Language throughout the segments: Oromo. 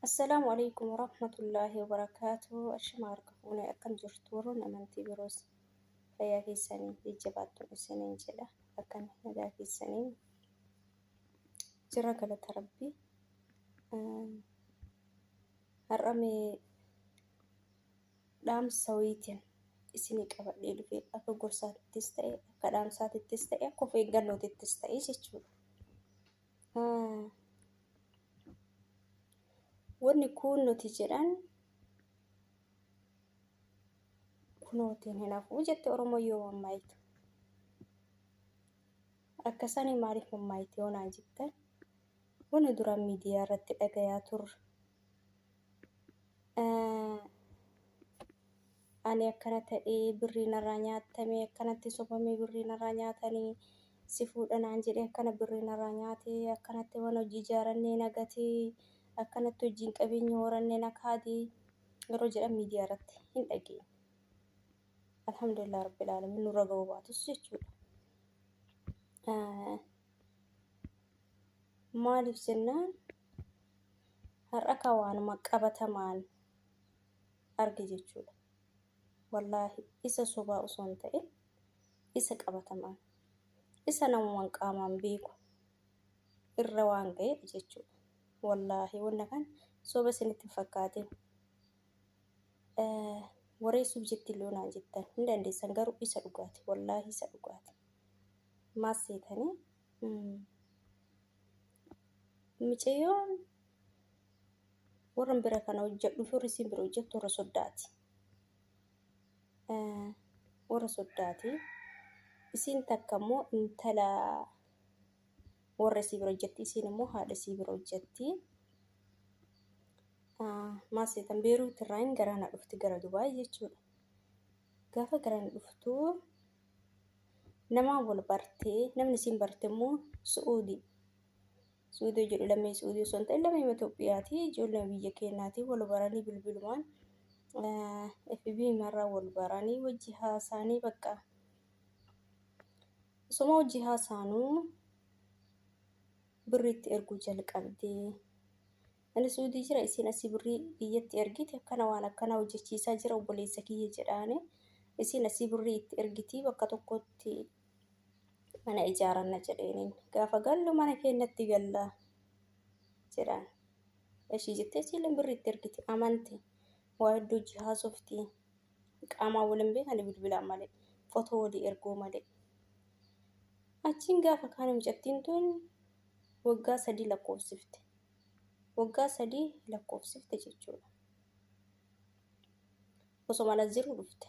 Assalaamu alaikum warahmatullaahi wabarakaatu. Ashama harka fuunee akkam jirtu warroonni amantii biroos fayyaa keessanii jajjabaattuun isiniin jedha. Akkam nagaa keessanii jira galata rabbii. Har'a mee dhaamsa wayiitiin isinii qabadhee dhufe akka gorsaatittis ta'e akka dhaamsaatittis ta'e akka of eeggannootittis ta'e jechuudha. Wanni kun nuti jedhan kunootiin hin hafu jette Oromoo yoo mammaayitu. Akka sanii maaliif mammaayite yoo naan jettan wanni duraan miidiyaa irratti dhagayaa turre. Ani akkana ta'ee birrii narraa nyaatame akkanatti sobamee birrii narraa nyaatanii si fuudha naan jedhee akkana birrii narraa nyaate akkanatti mana hojii ijaarannee na gatee akkanatti hojiin qabeenya horannee na kaade yeroo jedhan miidiyaa irratti hin dhageenye. Alhamdulillah rabbil alamin nurra ga'uu baatus jechuudha. Maaliif jennaan har'a ka waanuma qabatamaan arge jechuudha. Wallaahi isa sobaa osoo hin ta'in isa qabatamaan isa namumaan qaamaan beeku irra waan ga'edha jechuudha. Wallaahi wanna kan soba isinitti hin fakkaatin. Wareessuuf jetti illee naan jettan hin dandeessan garuu isa dhugaati. Wallaahi isa dhugaati. Maal seetanii micayyoon warran bira kana hojjedhu fi warri isiin bira hojjettu warra soddaati. Warra soddaati. Isiin takka immoo intala warra isii bira hojjetti. Isiin immoo haadha isii bira hojjetti. Maal seetan Beeruut irraa hin garaana dhufti gara Dubaay jechuudha. Gaafa garana dhuftu namaan wal bartee namni isiin barte immoo Su'uudii. Su'uudii jedhu lammii Su'uudii osoo hin ta'in lammii Itoophiyaati. Ijoollee biyya keenyaati wal baranii bilbilumaan FB marraa wal baranii wajji haasaanii bakka. Osoma wajji haasaanuu birrii itti erguu jalqabde. Ani Suudii jira isiin asii birrii biyyatti ergiti akkana waan akkanaa hojjechiisaa jira obboleessa kiyya jedhaani. Isiin asii birrii itti ergiti bakka tokkotti mana ijaaranna jedheeniin. Gaafa gallu mana keenyatti galla jedhaan. Ishii jettee isiilleen birrii itti ergiti amante waa hedduu hojii haasofti. Qaamaan wal hin beekani bilbilaan malee fotoo walii erguu malee. Achiin gaafa kaan mucattiin tun waggaa 3 lakkoofsifte. Waggaa 3 lakkoofsifte jechuudha. Osoma as jiru dhufte.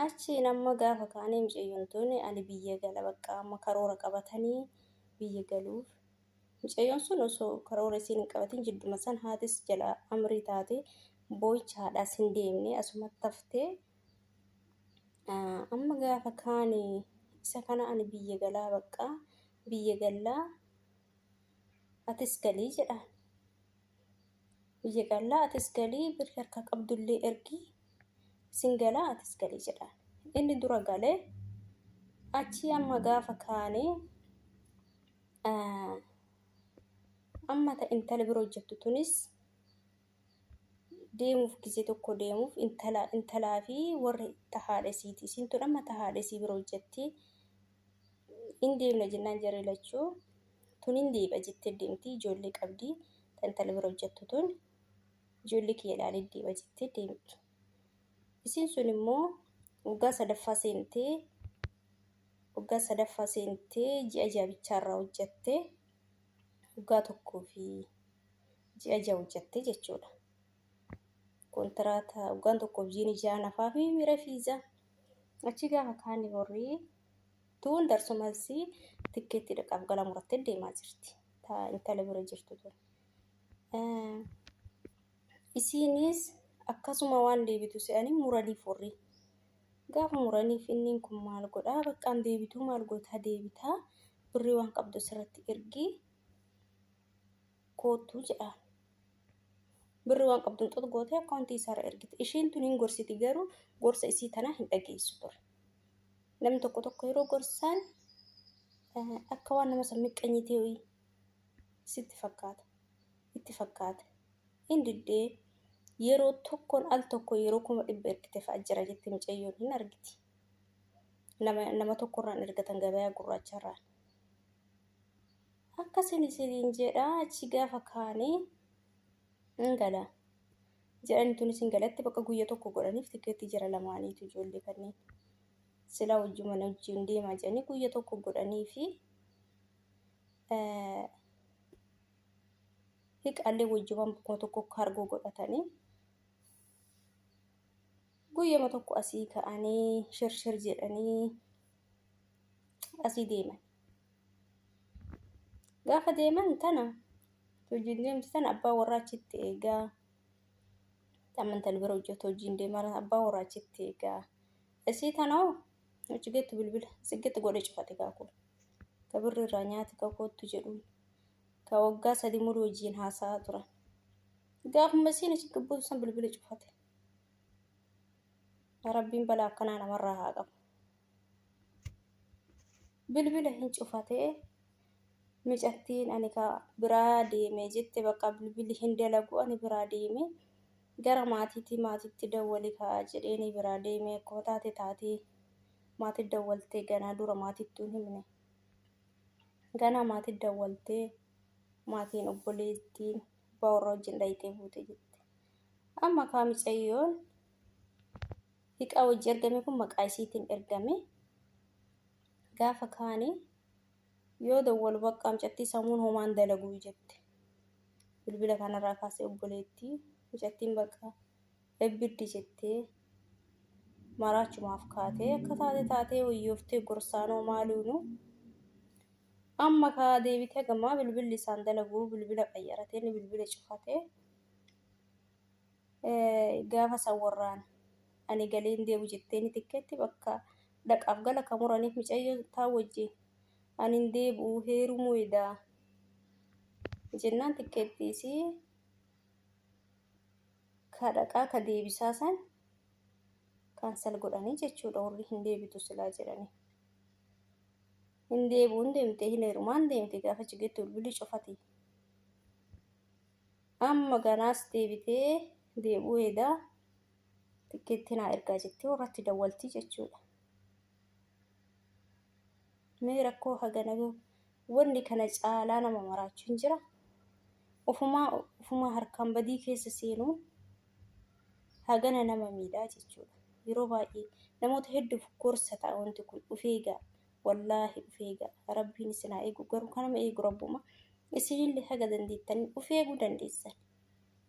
Achiin amma gaafa kaanee mucayyoon tun ani biyya gala bakka amma karoora qabatanii biyya galuuf. Mucayyoon sun osoo karoora isiin hin qabatin jidduma san haatis jala amrii taate boo'icha haadhaas hin deemne asumatti haftee Amma gaafa kaani isa kana ani biyya galaa baqqaa biyya gallaa atis galii jedhaan. Biyya gallaa atis galii birri harka qabdullee ergi sin galaa atis galii jedhaan. Inni dura galee achi amma gaafa kaane amma ta intala bira hojjettu tunis deemuuf gizee tokko deemuuf intala intalaa fi warri ta haadha isiiti. Isiin tun amma ta haadha isii bira hojjetti. Hin deemna jennaan jarri lachuu tun hin deebi'a jettee deemti ijoollee qabdi ta intala bira hojjettu tun ijoollee kiyya ilaalee deebi'a jettee deemti. Isiin sun immoo waggaa sadaffaa seentee waggaa sadaffaa seentee ji'a ja'a bichaarraa hojjette waggaa tokkoo fi ji'a ja'a hojjatte jechuudha. Kontiraata waggaan tokkoof jiini ja'a nafaa fi miira fiiza. Achi gaafa kaani warri tuun darsumasii tikkeetti dhaqaaf gala murattee deemaa jirti. Ta intala bira jirtu tun. Isiinis akkasuma waan deebitu se'anii muraniif warri. Gaafa muraniif inniin kun maal godhaa baqqaan deebituu maal gootaa deebitaa birrii waan qabdu asirratti ergi koottu jedhaan. Birri waan qabduun xux gootee akkaawuntii isaarra ergite. Isheen tun hin gorsiti garuu gorsa isii tanaa hin dhageessu ture. Namni tokko tokko yeroo gorsaan akka waan nama san miqqanyitee wayii sitti fakkaata. Itti fakkaate. Hin diddee yeroo tokkoon al tokko yeroo 100,000 ergite fa'a jira jetti mucayyoon hin argiti. Nama tokkorraan ergatan gabayaa gurraacharraan. Akkasin isiniin jedha achi gaafa kaanii hin gala. Jedhani tunis hin galatti bakka guyya tokko godhaniif tikeettii jara lamaaniitu ijoollee kanneen. Silaa wajjuma wajjin deemaa jedhanii guyya tokko godhanii fi hiqaallee wajjumaan bakkuma tokko kaargoo godhatanii guyyama tokko asii ka'anii shirshir jedhanii asii deeman. Gaafa deeman tana hojiin deemti tana abbaa warraa achitti eegaa amantal bira hojjetu hojiin deemaa abbaa warraa achitti eegaa. Isii tana hoo achi geettu bilbila siggitti godhe cufate kaakuu. Ka birri irraa nyaati ka koottu jedhuun. Ka waggaa 3 mulu wajjiin haasa'aa turan. Gaafuma isiin achi gabbuutu san bilbila cufate. Rabbiin balaa akkanaa namarraa haa qabu. Bilbila hin cufatee micattiin ani ka biraa deeme jette bakka bilbilli hin dalagu ani biraa deeme gara maatiitii maatiitti dawwali kaa jedheeni biraa deeme akkuma taate taatee maatii dawwaltee ganaa dura maatittuu hin himne. Ganaa maatii dawwaltee maatiin obboleettiin abbaa warraa wajjin dhayxee buute jette. Amma kaa micayyoon hiqaa wajji ergame kun maqaa isiitiin ergame. Gaafa kaani yoo dawwalu baqqaa mucattii sammuun homaan dalaguu jette. Bilbila kanarraa kaasee obboleettii mucattiin baqqaa ebbiddi jettee maraachumaaf kaatee akka taate taatee wayyooftee gorsaanoo maaluunu amma kaa deebitee gamaa bilbilli isaan dalaguu bilbila qayyaratee inni bilbila cufatee gaafa san warraan ani galee hin deebu jetteeni tikkeetti bakka dhaqaaf gala ka muraniif micayyoo taa wajjin ani hin deebi'u heerumuu edaa jennaan tikkeettii isii ka dhaqaa ka deebisaa san kaansal godhanii jechuudha warri hin deebitu silaa jedhanii. Hin deebi'u hin deemte hin heerumaan deemte gaafa achi geettu bilbilli cufate. Amma ganaas deebitee deebi'uu edaa tikkeetti naa ergaa jettee warratti dawwaltii jechuudha. Mee rakkoo hagana gahu wanni kana caalaa nama maraachu hin jira. Ufumaa ufumaa harkaan badii keessa seenuun hagana nama miidhaa jechuudha. Yeroo baay'ee namoota hedduuf gorsa ta'a wanti kun uf eegaa. Wallaahi uf eegaa. Rabbiin isin haa eegu garuu kan nama eegu Rabbuma. Isinillee haga dandeettanii uf eeguu dandeessan.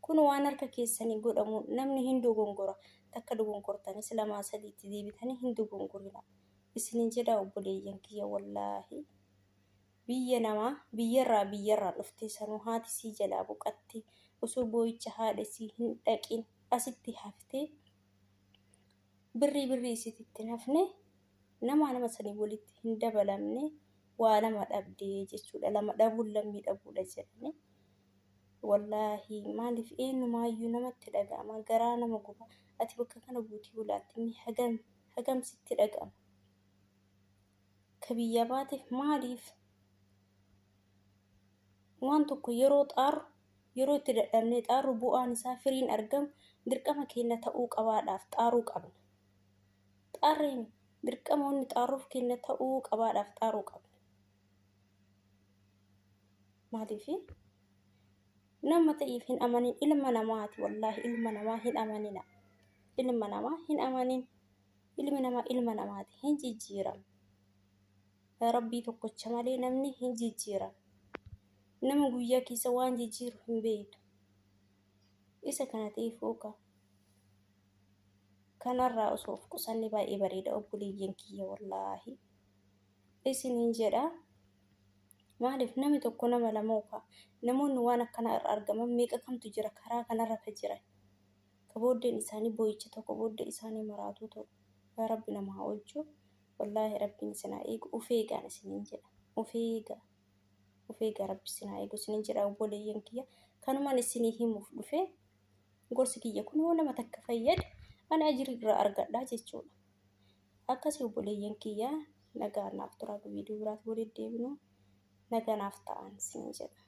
Kun waan harka keessanii godhamu namni hin dogongora. Takka dogongortanis lamaa sadiitti deebitanii hin dogongorina. Isinin jedhaa obboleeyyan kiyya wallaahi. Biyya namaa biyyarraa biyyarraan dhuftee sanuu haati sii jalaa boqattee osoo boo'icha haadha isii hin dhaqin asitti haftee birrii birrii isiitti hin hafne namaa nama sanii walitti hin dabalamne waa lama dhabdee jechuudha. Lama dhabuun lammii dhabuudha jedhani. Wallaahi maaliif eenyumaayyuu namatti dhaga'ama garaa nama guba ati bakka kana buutee ulaatte mee hagam hagam sitti dhaga'ama. Ka biyyaa baateef maaliif waan tokko yeroo xaarru yeroo itti dadhabnee xaarru bu'aan isaa firiin argamu dirqama keenya ta'uu qabaadhaaf xaaruu qabna. Xaarreen dirqama wanni xaarruuf keenya ta'uu qabaadhaaf xaaruu qabna. Maaliif nama ta'eef hin amanin ilma namaati wallaahi ilma namaa hin amanina. Ilma namaa hin amanin. Ilmi namaa ilma namaati hin jijjiiramu. Rabbii tokkocha malee namni hin jijjiiramu. Nama guyyaa keessa waan jijjiiru hin beektu. Isa kana ta'eef ooka. Kanarraa osoo of qusanne baay'ee bareeda obboleeyyan kiyya wallaahi. Isiniin jedha. Maaliif namni tokko nama lama ooka. Namoonni waan akkanaa irra argaman meeqa kamtu jira karaa kanarra ka jiran. Ka booddeen isaanii boo'icha tokko booddee isaanii maraatuu ta'u. Yaa Rabbi nama haa oolchu. Wallaahi Rabbiin isin haa eegu. Uf eegaan isiniin jedha. Uf eegaa. Uf eegaa Rabbi isin haa eegu isiniin jedha obboleeyyan kiyya. Kanumaan isinii himuuf dhufe gorsi kiyya kun yoo nama takka fayyade ani ajirii irraa argadhaa jechuudha. Akkasii obboleeyyan kiyya nagaa naaf turaa viidiyoo biraatti walitti deebinu nagaa naaf ta'an isiniin jedha.